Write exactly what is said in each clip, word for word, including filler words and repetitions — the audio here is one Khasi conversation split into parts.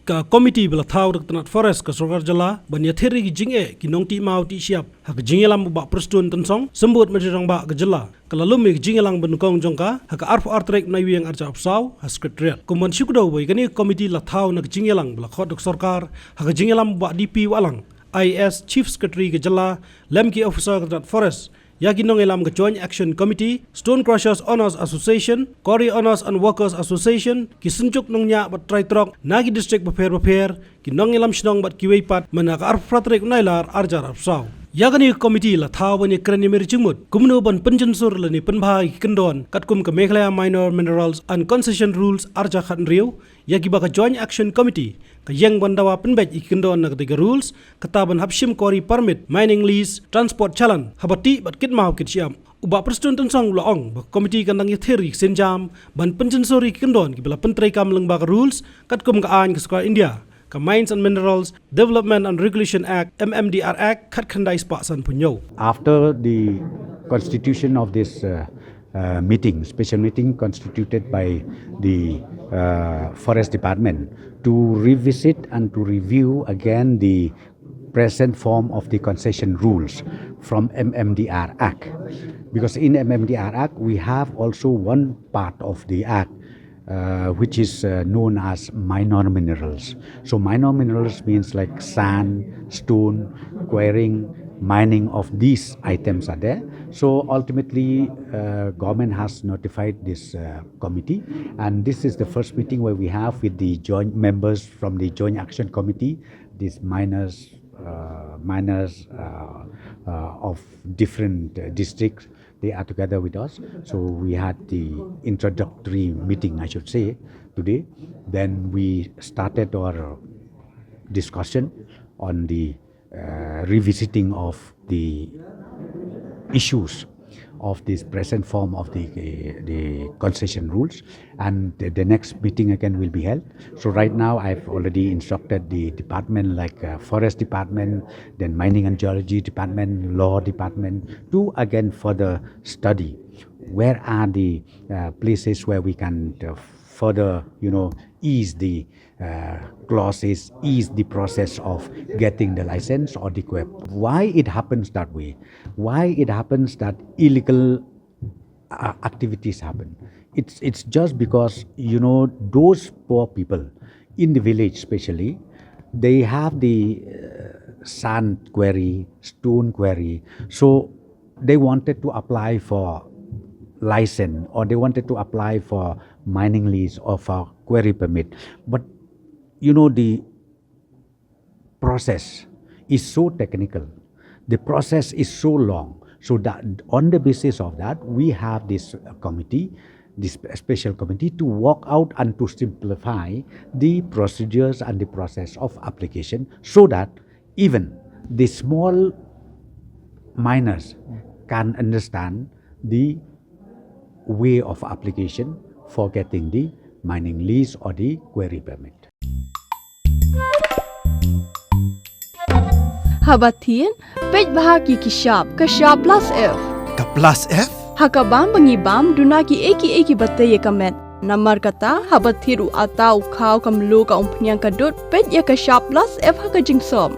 Ka komiti ba la thaw da ka tnat forest ka sorkar jylla ban ïathir ïa ki jingeh ki nongtih maw tih shyiap ha ka jingïalam u Bah Prestone Tynsong, symbud myntri rangbah ka jylla, ka la lum ïa ka jingïalang ba nyngkong jong ka ha ka arphew ar tarik Naiwieng arhajar arphew saw ha Secretariat. Kum ban shu kdew ba ïa kane ka komiti la thaw na ka jingïalang ba la khot da ka sorkar ha ka jingïalam u Bah D P Wahlang, I A S, Chief Secretary ka jylla, lem ki officer ka tnat forest, ïa ki nongïalam ka Joint Action Committee, Stone Crushers Owners Association, Quarry Owners and Workers Association, ki synjuk nongñiah bad trai trok na ki district bapher bapher, ki nongïalam shnong bad kiwei pat, mynta ka arphew phra tarik u Nailar arhajar arphew saw. Ïa kane ka komiti la thaw ban ïakren ïa ka jingmut kumno ban pynjynsur lane pynbha ïa ki kyndon katkum ka Meghalaya Minor Minerals and Concession Rules arhajar khathynriew, ïa kiba ka Joint Action Committee ka ïeng ban dawa pynbeit ïa ki kyndon na katei ka rules, kata ban hap shim quarry permit, mining lease, transport challan, haba tih bad kit maw kit shyiap. U Bah Prestone Tynsong u la ong ba ka komiti kan dang ïathir ïa ki sienjam ban pynjynsur ïa ki kyndon kiba la pyntreikam lyngba ka rules katkum ka aiñ ka sorkar India, ka Mines and Minerals Development and Regulation Act, M M D R Act, khatkhyndai spah sanphew hynñiew. After the constitution of this uh, uh, meeting, special meeting constituted by the uh, Forest Department to revisit and to review again the present form of the concession rules from M M D R Act. Because in M M D R Act, we have also one part of the Act uh, which is uh, known as minor minerals. So minor minerals means like sand, stone, quarrying, mining of these items are there. So ultimately, uh, government has notified this uh, committee, and this is the first meeting where we have with the joint members from the Joint Action Committee, these miners, uh, miners uh, uh, of different uh, districts. They are together with us. So we had the introductory meeting, I should say, today. Then we started our discussion on the uh, revisiting of the issues of this present form of the, the concession rules, and the, the next meeting again will be held. So right now I've already instructed the department like uh, forest department, then mining and geology department, law department to again further study where are the uh, places where we can uh, further, you know, ease the uh, clauses, ease the process of getting the license or the quip. Why it happens that way? Why it happens that illegal uh, activities happen? It's it's just because, you know, those poor people in the village, especially, they have the uh, sand quarry, stone quarry. So they wanted to apply for license, or they wanted to apply for mining lease or for quarry permit. But you know, the process is so technical, the process is so long. So that on the basis of that, we have this uh, committee, this spe- special committee, to work out and to simplify the procedures and the process of application, so that even the small miners can understand the way of application for getting the mining lease or the quarry permit. Haba thied, peit bha ki ki shap, ka shap plus F. Ka plus F? Ha ka bam ba ngi bam, duna ki ei ki ei ki ba tei ïa ka met. Namar kata, haba thied u ata, u khaw, ka mluh, ka umphniang, ka dud, peit ïa ka shap plus F ha ka jingsop.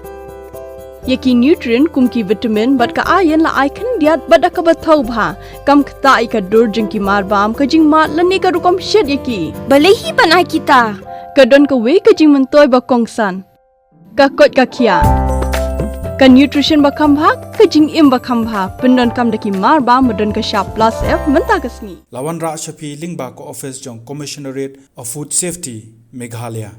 Ïa ki nutrient kum ki vitamin bad ka iron la ai khyndiat bad da kaba thaw bha. Kam ktah ïa ka dur jong ki mar bam, ka jingmad lane ka rukom shet ïa ki. Balei hi ban ai kita? Ka don kawei ka jingmyntoi ba kongsan. Ka koit ka khiah. Ka nutrition ba kham bha, ka jingim ba kham bha. Pyndonkam da ki mar bam ba don ka shap plus F mynta ka sngi. La wanrah sha phi lyngba ka office jong Commissionerate of Food Safety, Meghalaya.